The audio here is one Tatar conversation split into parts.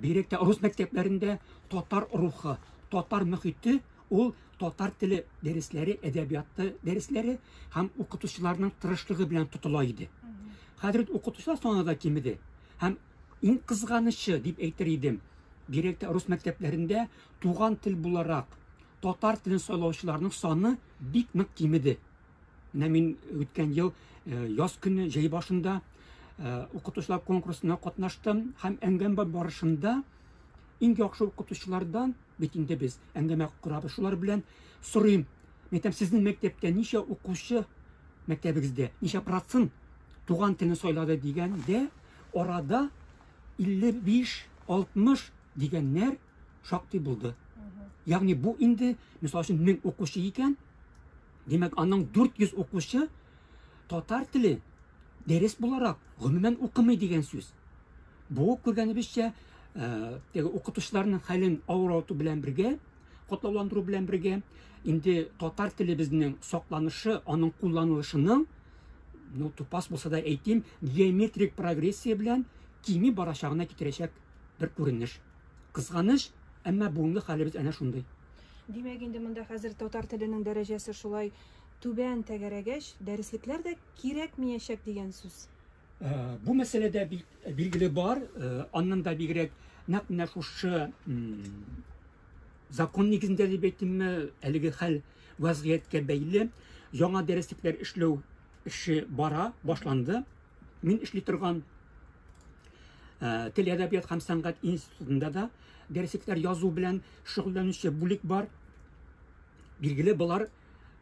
Бигрәк тә рус мәктәпләрендә татар рухы, татар мөхите ул татар теле дәресләре, әдәбияты дәресләре һәм укытучыларның тырышлыгы белән тотыла иде. Хәзер укытучылар саны да кимеде. Һәм иң кызганычы дип әйтер идем, бигрәк тә рус мәктәпләрендә туган тел буларак татар телен сайлаучыларның саны бик нык кимеде. Менә мин үткән ел яз көне, җәй башында укытучылар конкурсына катнаштым һәм әңгәмә барышында иң яхшы укытучылардан бит инде без әңгәмә корабыз шулар белән сорыйм. Мин әйтәм, сезнең мәктәптә ничә укучы мәктәбегездә, ничә процент туган телне сайлады дигәндә, арада 55-60 дигәннәр шактый булды. Ягъни бу инде, мисал өчен, 1000 укучы икән, димәк, аның 400 укучы татар теле дәрес буларак гомумән укымый дигән сүз. Бу, күргәнебезчә, теге укытучыларның хәлен авырайту белән бергә, катлауландыру белән бергә, инде татар телебезнең сакланышы, аның кулланылышының, ну, тупас булса да әйтим, геометрик прогрессия белән кими барачагына китерәчәк бер күренеш. Кызганыч, әмма бүгенге хәлебез әнә шундый. Димәк, инде монда хәзер татар теленең дәрәҗәсе шулай түбән тәгәрәгәч, дәреслекләр дә кирәкмиячәк дигән сүз. Бу мәсьәләдә билгеле бар, аннан да бигрәк нәкъ менә шушы закон нигезендә дип әйтимме, әлеге хәл вазгыятькә бәйле яңа дәреслекләр эшләү эше бара, башланды. Мин эшли торган тел, әдәбият һәм сәнгать институтында да дәреслекләр язу белән шөгыльләнүче бүлек бар. Билгеле, болар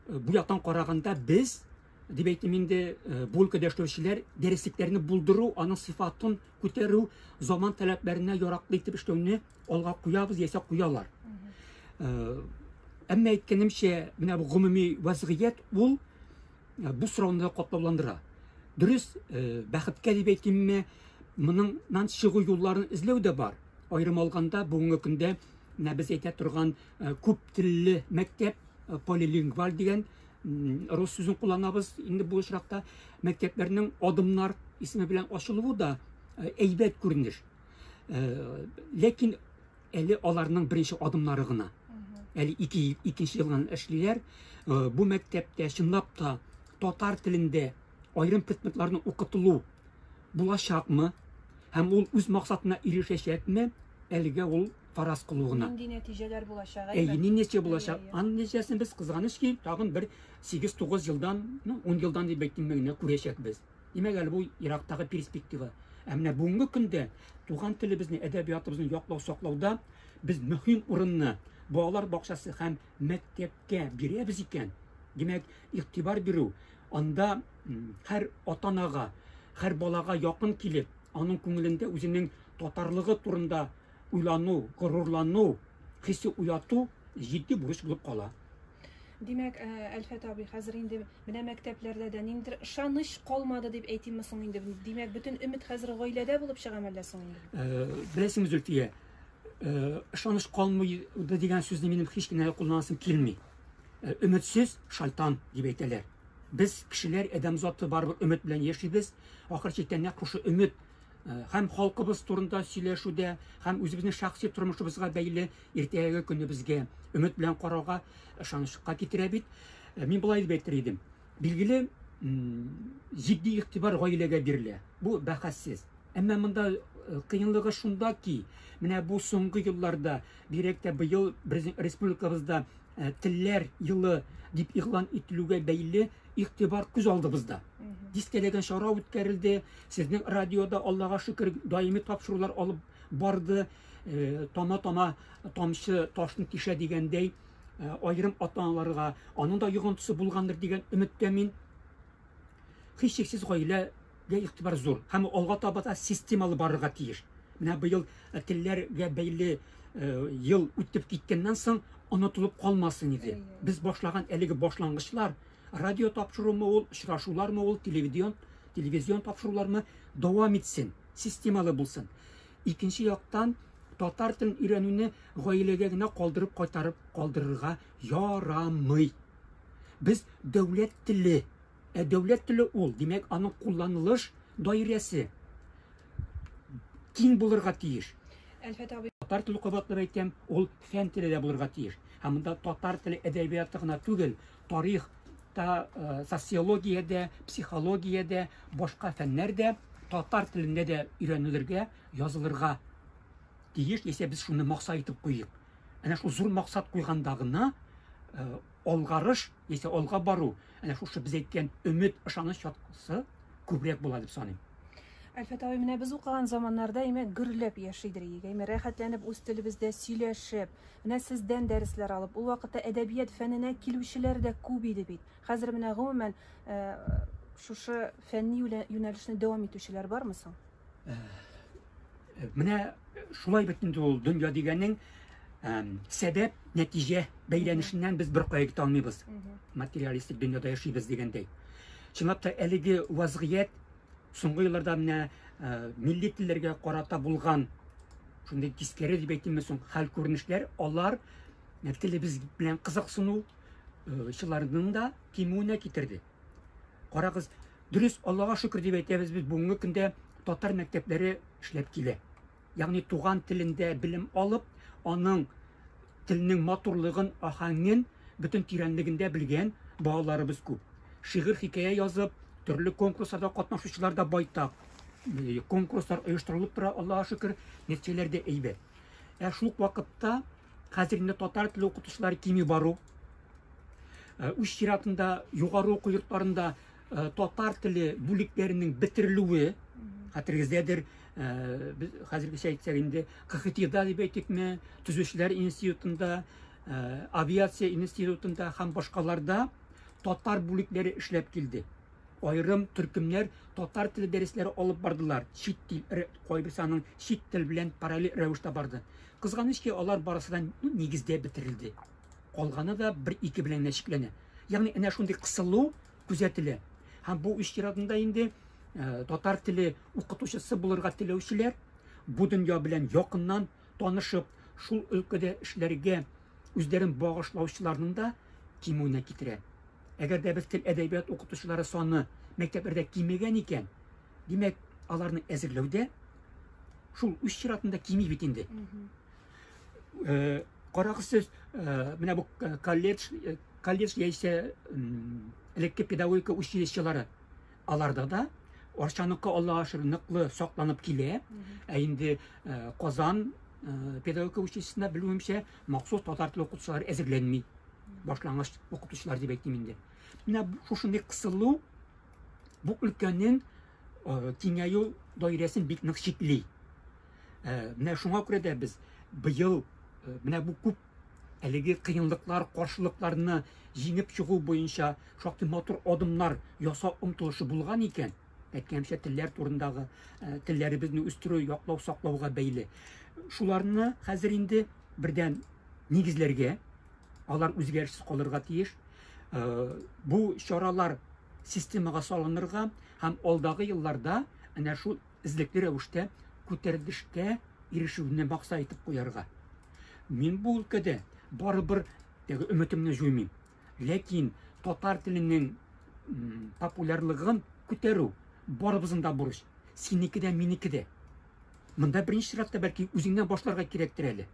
бу яктан караганда без, дип әйтим инде, бу өлкәдә эшләүчеләр дәреслекләрне булдыру, аның сыйфатын күтәрү, заман таләпләренә яраклы итеп эшләүне алга куябыз яисә куялар. Әмма әйткәнемчә, менә бу гомуми вазгыять ул бу сорауны да катлауландыра. Дөрес, бәхеткә дип әйтимме, моныңнан чыгу юлларын эзләү дә бар. Аерым алганда, бүгенге көндә менә без әйтә торган күп телле мәктәп, полилингваль дигән рус сүзен кулланабыз инде бу очракта, мәктәпләрнең адымнар исеме белән ачылуы да әйбәт күренеш. Ләкин әле аларның беренче адымнары гына. Әле икенче елдан эшлиләр. Бу мәктәптә чынлап та татар телендә аерым предметларны укытылу булачакмы? Һәм ул үз максатына ирешәчәкме? Әлегә ул фараз кылу гына. Нинди нәтиҗәләр булачак? Әйе, нинди нәтиҗә булачак? Аның нәтиҗәсен без, кызганыч ки, тагын бер 8-9 елдан, ну, 10 елдан дип әйтим генә күрәчәкбез. Димәк, әле бу ерактагы перспектива. Ә менә бүгенге көндә туган телебезне, әдәбиятыбызны яклау, саклауда без мөһим урынны балалар бакчасы һәм мәктәпкә бирәбез икән, димәк, игътибар бирү, анда һәр ата-анага, һәр балага якын килеп, аның күңелендә үзенең татарлыгы турында уйлану, горурлану хисе уяту җитди бурыч булып кала. Димәк, Әлфәт абый, хәзер инде менә мәктәпләрдә дә ниндидер ышаныч калмады дип әйтимме соң инде? Димәк, бөтен өмет хәзер гаиләдә булып чыга мәллә соң инде? Беләсеңме, Зөлфия, ышаныч калмады дигән сүзне минем һич кенә кулланасым килми. Өметсез шайтан дип әйтәләр. Без кешеләр, адәм заты барыбер өмет белән яшибез. Ахыр чиктә нәкъ шушы өмет һәм халкыбыз турында сөйләшүдә, һәм үзебезнең шәхси тормышыбызга бәйле иртәгәге көнебезгә өмет белән карауга, ышанычка китерә бит. Мин болай дип әйтер идем. Билгеле, җитди игътибар гаиләгә бирелә. Бу бәхәссез. Әмма монда кыенлыгы шунда ки, менә бу соңгы елларда, бигрәк тә быел безнең республикабызда телләр елы дип игълан ителүгә бәйле игътибар күз алдыбызда. Дистәләгән чара үткәрелде. Сезнең радиода, Аллага шөкер, даими тапшырулар алып барды. Тама-тама тамчы ташны тишә дигәндәй, аерым ата-аналарга аның да йогынтысы булгандыр дигән өметтә мин. Һичшиксез гаиләгә игътибар зур һәм алга таба да системалы барырга тиеш. Менә быел телләргә бәйле ел үтеп киткәннән соң онытылып калмасын иде. Без башлаган әлеге башлангычлар, радио тапшырумы ул, очрашулармы ул, телевизион тапшырулармы дәвам итсен, системалы булсын. Икенче яктан, татар телен өйрәнүне гаиләгә генә калдырып кайтарып калдырырга ярамый. Без дәүләт теле, ә дәүләт теле ул, димәк, аның кулланылыш даирәсе киң булырга тиеш. Әлфәт абый. Татар теле кабатлап әйтәм, ул фән теле дә булырга тиеш. Һәм монда татар теле әдәбияты гына түгел, тарих та, э, социология дә, психология дә, башка фәннәр дә татар телендә дә өйрәнелергә, язылырга тиеш, яисә без шуны максат итеп куйыйк. Әнә шул зур максат куйганда гына э, алгарыш, яисә алга бару, әнә шушы без әйткән өмет, ышаныч чаткысы күбрәк була дип саныйм. Әлфәт абый, менә без укыган заманнарда әйме гөрләп яшидер идек, әйме рәхәтләнеп үз телебездә сөйләшеп, менә сездән дәресләр алып, ул вакытта әдәбият фәненә килүчеләр дә күп иде бит. Хәзер менә гомумән э, шушы фәнни юнәлешне дәвам итүчеләр бармы соң? Э, менә шулай бит инде ул дөнья дигәнең сәбәп нәтиҗә бәйләнешеннән без беркая китә алмыйбыз. Материалистик дөньяда яшибез дигәндәй. Чынлап та әлеге вазгыять соңгы елларда менә э, милли телләргә карата булган шундый тискәре дип әйтимме соң хәл күренешләр алар э, телебез белән кызыксыну э, чыларының да кимүенә китерде. Карагыз, дөрес, Аллага шөкер дип әйтәбез без бүгенге көндә татар мәктәпләре эшләп килә. Ягъни туган телендә белем алып, аның телнең матурлыгын, аһәңен бөтен тирәнлегендә белгән балаларыбыз күп. Шигырь, хикәя язып, төрле конкурсларда катнашучылар да байтак. Э, конкурслар оештырылып тора, Аллага шөкер, нәтиҗәләр дә әйбәт. Ә шул ук вакытта хәзер инде татар теле укытучылары кими бару, э, үз чиратында югары уку йортларында Э, татар теле бүлекләренең бетерелүе хәтерегездәдер э, без хәзергечә әйтсәк инде КХТИда дип әйтикме төзүчеләр институтында э, авиация институтында һәм башкаларда татар бүлекләре эшләп килде аерым төркемнәр татар теле дәресләре алып бардылар чит тел кайберсе аның чит тел белән параллель рәвештә барды кызганыч ки алар барысы да нигездә бетерелде калганы да бер ике белән генә чикләнә ягъни әнә шундый кысылу күзәтелә. Һәм бу үз чиратында инде э, татар теле укытучысы булырга теләүчеләр бу дөнья белән якыннан танышып, шул өлкәдә эшләргә үзләрен багышлаучыларның да кимүенә китерә. Әгәр дә без тел әдәбият укытучылары саны мәктәпләрдә кимегән икән, димәк, аларны әзерләүдә шул үз чиратында кими бит инде. Э, карагыз сез, э, менә бу колледж колледж яисә элекке педагогика училищелары аларда да Арчаныкы Аллага шөкер ныклы сакланып килә. Ә инде э, Казан э, педагогика училищесында белүемчә махсус татар теле укытучылары әзерләнми. Башлангыч укытучылар дип әйтим инде. Менә шушындый кысылу бу өлкәнең э, киңәю даирәсен бик нык чикли. Менә шуңа күрә дә без быел менә бу күп Әлеге кыенлыклар, каршылыкларны җиңеп чыгу буенча шактый матур адымнар ясау омтылышы булган икән, әйткәнемчә, телләр турындагы э, телләребезне үстерү, яклау, саклауга бәйле. Шуларны хәзер инде бердән нигезләргә, алар үзгәрешсез калырга тиеш. Э, бу чаралар системага салынырга һәм алдагы елларда әнә шул эзлекле рәвештә күтәрелешкә ирешүне максат итеп куярга. Мин бу өлкәдә барыбер теге өметемне җуймыйм. Ләкин татар теленең популярлыгын күтәрү барыбызның да бурыч. Синеке дә, минеке дә. Монда беренче чиратта бәлки үзеңнән башларга кирәктер әле.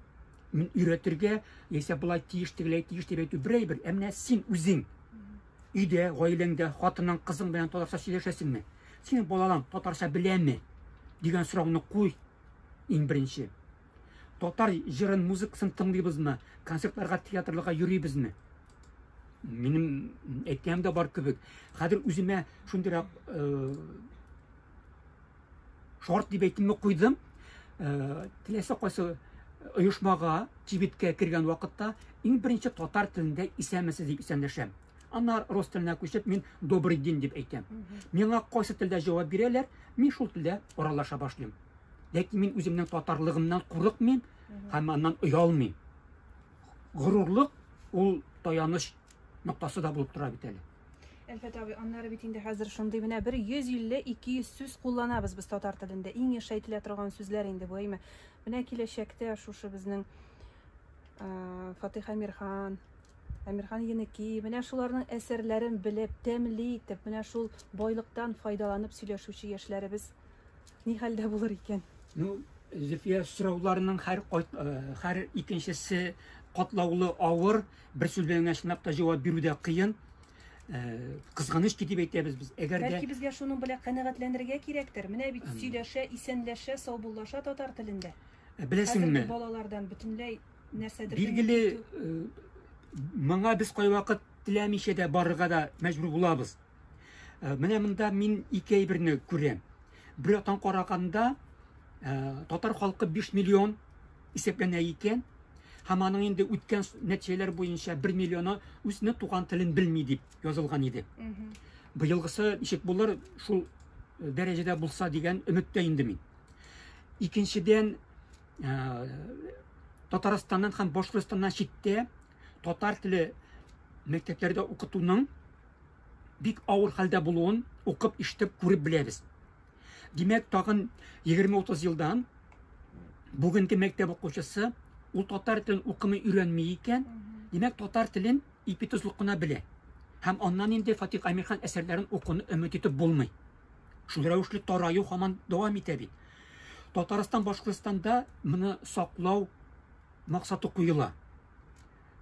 Мин өйрәтергә, яисә болай тиеш, тегеләй тиеш дип әйтү бер әйбер, ә менә син үзең өйдә, гаиләңдә, хатының, кызың белән татарча сөйләшәсеңме? Синең балалаң татарча беләме? дигән сорауны куй иң беренче. Татар җырын, музыкасын тыңлыйбызмы? Концертларга, театрларга йөрибезме? Минем әйткәнем дә бар кебек. Хәзер үземә шундыйрак э, шарт дип әйтимме куйдым. Э, теләсә кайсы оешмага, кибеткә кергән вакытта иң беренче татар телендә исәнмесез дип исәнләшәм. Аннары рус теленә күчеп, мин добрый день дип әйтәм. Миңа кайсы телдә җавап бирәләр, мин шул телдә аралаша башлыйм. Ләкин мин үземнең татарлыгымнан курыкмыйм һәм аннан оялмыйм. Горурлык ул таяныч ноктасы да булып тора бит әле. Әлфәт абый, аннары бит инде хәзер шундый менә бер 150-200 сүз кулланабыз без татар телендә. Иң еш әйтелә торган сүзләр инде бу, әйме. Менә киләчәктә шушы безнең Фатих Әмирхан, Әмирхан Еники, менә шуларның әсәрләрен белеп, тәмле итеп, менә шул байлыктан файдаланып сөйләшүче яшьләребез ни хәлдә булыр икән? Ну, Зөлфия, сорауларының һәр һәр икенчесе катлаулы, авыр, бер сүз белән генә чынлап та җавап бирү дә кыен. Кызганыч ки дип әйтәбез без. Әгәр дә Бәлки безгә шуның белән канәгатьләнергә кирәктер. Менә бит сөйләшә, исәнләшә, саубуллаша татар телендә. Беләсеңме? Хәзерге балалардан бөтенләй нәрсәдер Билгеле, моңа без кайвакыт теләмичә дә барырга да мәҗбүр булабыз. Менә монда мин ике әйберне күрәм. Бер яктан караганда, татар халкы 5 миллион исәпләнә икән, һәм аның инде үткән нәтиҗәләр буенча 1 миллионы үзенең туган телен белми дип язылган иде. Быелгысы ничек булыр, шул дәрәҗәдә булса дигән өметтә инде мин. Икенчедән, Татарстаннан һәм Башкортстаннан читтә татар теле мәктәпләрдә укытуның бик авыр хәлдә булуын укып, ишетеп, күреп беләбез. Димәк, тагын 20-30 елдан бүгенге мәктәп укучысы ул татар телен укымый өйрәнми икән, димәк, татар телен ипи тозлык кына белә. Һәм аннан инде Фатих Әмирхан әсәрләрен укуны өмет итеп булмый. Шул рәвешле тараю һаман дәвам итә бит. Татарстан, Башкортстанда моны саклау максаты куела.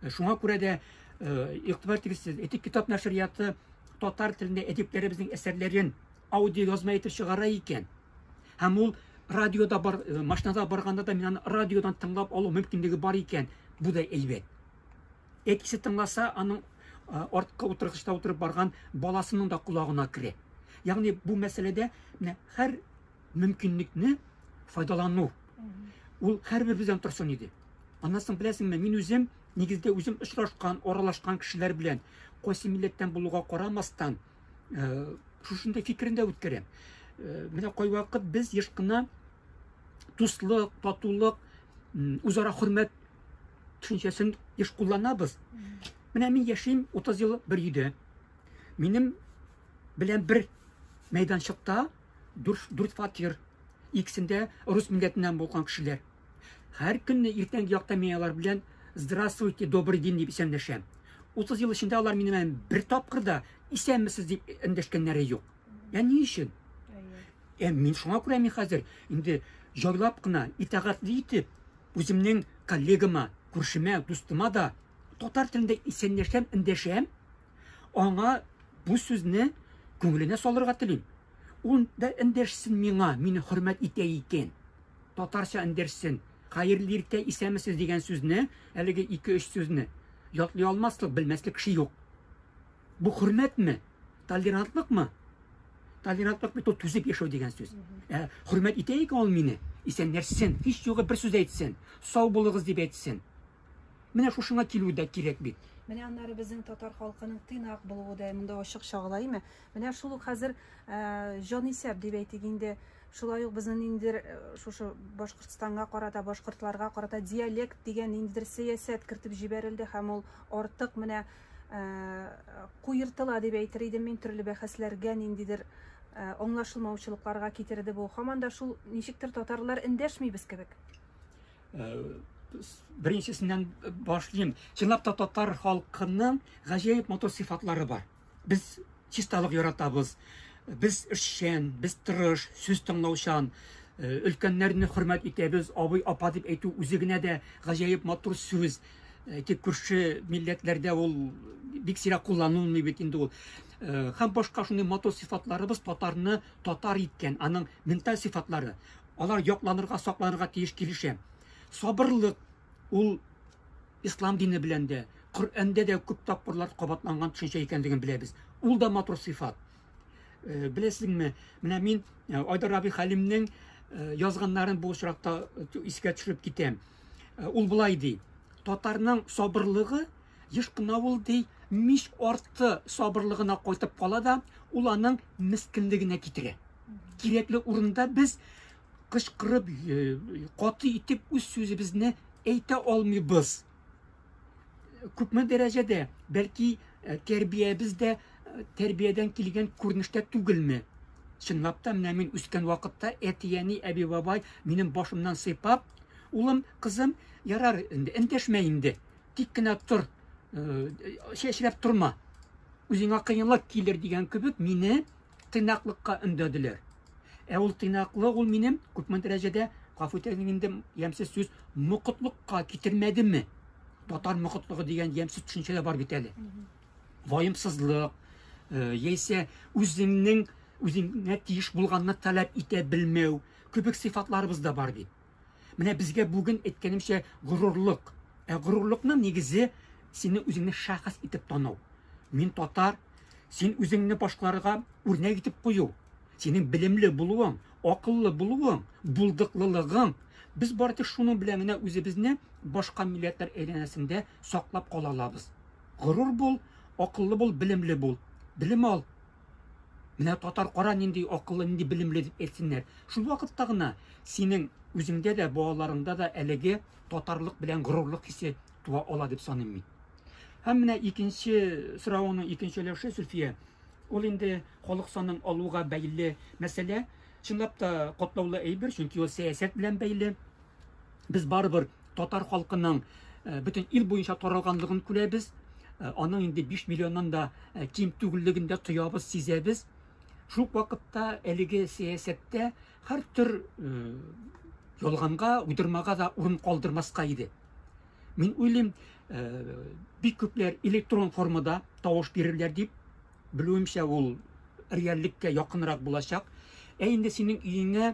Шуңа күрә дә игътибар итегез сез, әйтик, китап нәшрияты татар телендә әдипләребезнең әсәрләрен аудио язма итеп чыгара икән. Һәм ул радиода бар, машинада барганда да мин аны радиодан тыңлап алу мөмкинлеге бар икән, бу да әйбәт. Әтисе тыңласа, аның арткы утыргычта утырып барган баласының да колагына керә. Ягъни бу мәсьәләдә менә һәр мөмкинлекне файдалану. Ул һәрберебездән торсын иде. Аннан соң беләсеңме, мин үзем нигездә үзем очрашкан, аралашкан кешеләр белән кайсы милләттән булуга карамастан, шушындай фикерен дә үткәрәм. Менә кайвакыт без еш кына дуслык, татулык, үзара хөрмәт төшенчәсен еш кулланабыз. Менә мин яшим 30 ел бер өйдә. Минем белән бер мәйданчыкта дүрт фатир, икесендә рус милләтеннән булган кешеләр. Һәр көнне иртәнге якта мин алар белән «Здравствуйте, добрый день» дип исәнләшәм. 30 ел эчендә алар минем белән бер тапкыр да «Исәнмесез» дип эндәшкәннәре юк. Ә ни өчен? Ә мин шуңа күрә мин хәзер инде җайлап кына, итагатьле итеп, үземнең коллегама, күршемә, дустыма да татар телендә исәнләшәм, эндәшәм. Аңа бу сүзне күңеленә салырга телим. Ул да эндәшсен миңа, мине хөрмәт итә икән. Татарча эндәшсен. Хәерле иртә, исәнмесез дигән сүзне, әлеге ике-өч сүзне ятлый алмаслык, белмәслек кеше юк. Бу хөрмәтме? Толерантлыкмы? Толерантлык бит ул түзеп яшәү дигән сүз. Ә хөрмәт итә икән ул мине, исәнләшсен, һич югы бер сүз әйтсен, сау булыгыз дип әйтсен. Менә шушыңа килү дә кирәк бит. Менә аннары безнең татар халкының тыйнак булуы да монда ачык чагыла, әйме? Менә шул ук хәзер җанисәп дип әйтик инде, шулай ук безнең ниндидер шушы Башкортстанга карата, башкортларга карата диалект дигән ниндидер сәясәт кертеп җибәрелде һәм ул артык менә куертыла дип әйтер идем мин, төрле бәхәсләргә, ниндидер аңлашылмаучылыкларга китерде бу. Һаман да шул ничектер татарлар эндәшмибез кебек. Беренчесеннән башлыйм. Чынлап та татар халкының гаҗәеп матур сыйфатлары бар. Без чисталык яратабыз, без эшчән, без тырыш, сүз тыңлаучан, өлкәннәрне хөрмәт итәбез, абый, апа дип әйтү үзе генә дә гаҗәеп матур сүз. Тик күрше милләтләрдә ул бик сирәк кулланылмый бит инде ул. Һәм башка шундый матур сыйфатларыбыз татарны татар иткән, аның менталь сыйфатлары. Алар якланырга, сакланырга тиеш, килешәм. Сабырлык ул ислам дине белән дә, Коръәндә дә күп тапкырлар кабатланган төшенчә икәнлеген беләбез. Ул да матур сыйфат. Беләсеңме, менә мин Айдар абый Хәлимнең язганнарын бу очракта искә төшереп китәм. Ул болай ди: Татарның сабырлыгы еш кына ул ди мич арты сабырлыгына кайтып кала да, ул аның мескенлегенә китерә. Кирәкле урында без кычкырып, каты итеп үз сүзебезне әйтә алмыйбыз. Күпме дәрәҗәдә, бәлки тәрбиябез дә тәрбиядән килгән күренештә түгелме? Чынлап та, менә мин үскән вакытта әти-әни, әби-бабай минем башымнан сыйпап, улым, кызым, ярар инде, эндәшмә инде, тик кенә тор, чәчрәп торма, үзеңә кыенлык килер дигән кебек мине тыйнаклыкка өндәделәр. Ә ул тыйнаклык ул минем күпме дәрәҗәдә гафу итегез инде, ямьсез сүз, мокытлыкка китермәдеме? Татар мокытлыгы дигән ямьсез төшенчә дә бар бит әле. Ваемсызлык, яисә үзеңнең үзеңә тиеш булганны таләп итә белмәү кебек сыйфатларыбыз да бар бит. Менә безгә бүген әйткәнемчә горурлык. Ә горурлыкның нигезе сине үзеңне шәхес итеп тану. Мин татар, син үзеңне башкаларга үрнәк итеп кую. Синең белемле булуың, акыллы булуың, булдыклылыгың. Без бары тик шуның белән генә үзебезне башка милләтләр әйләнәсендә саклап кала алабыз. Горур бул, акыллы бул, белемле бул. Белем ал. Менә татар кара нинди акыллы, нинди белемле дип әйтсеннәр. Шул вакытта гына синең үзеңдә дә, балаларыңда да әлеге татарлык белән горурлык хисе туа ала дип саныйм мин. Һәм менә икенче соравыңның икенче өлеше, Зөлфия, ул инде халык санын алуга бәйле мәсьәлә. Чынлап та катлаулы әйбер, чөнки ул сәясәт белән бәйле. Без барыбер татар халкының бөтен ил буенча таралганлыгын күрәбез. Аның инде 5 миллионнан да ким түгеллеген дә тоябыз, сизәбез. Шул ук вакытта әлеге сәясәттә һәр төр ялганга, уйдырмага да урын калдырмаска иде. Мин уйлыйм, бик күпләр электрон формада тавыш бирерләр дип, белүемчә, ул реальлеккә якынрак булачак. Ә инде синең өеңә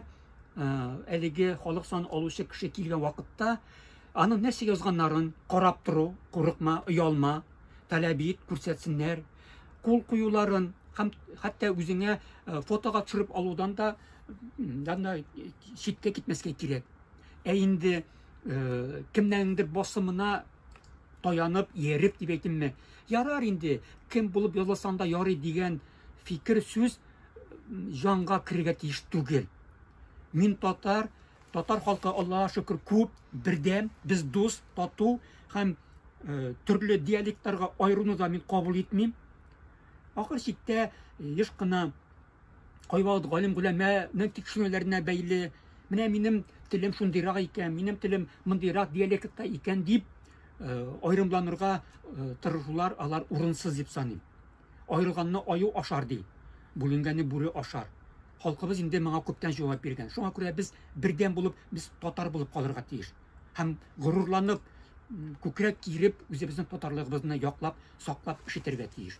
әлеге халык санын алучы кеше килгән вакытта аның нәрсә язганнарын карап тору, курыкма, оялма, таләп ит, күрсәтсеннәр, кул куюларын һәм хәтта үзеңә фотога төшереп алудан да читкә китмәскә кирәк. Ә инде кемнәндер басымына таянып, ияреп дип әйтимме, ярар инде, кем булып язылсаң да ярый дигән фикер, сүз җанга керергә тиеш түгел. Мин татар, татар халкы Аллаһка шөкер күп, бердәм, без дус, тату һәм төрле диалектларга аеруны да мин кабул итмим. Ахыр чиктә еш кына кайвакыт галим голәмәнең тикшеренүләренә бәйле, менә минем телем шундыйрак икән, минем телем мондыйрак диалектта икән дип аерымланырга тырышулар алар урынсыз дип саныйм. Аерылганны аю ашар ди, бүленгәнне бүре ашар. Халкыбыз инде моңа күптән җавап биргән. Шуңа күрә без бердәм булып, без татар булып калырга тиеш. Һәм горурланып, күкрәк киереп, үзебезнең татарлыгыбызны яклап, саклап эш итәргә тиеш.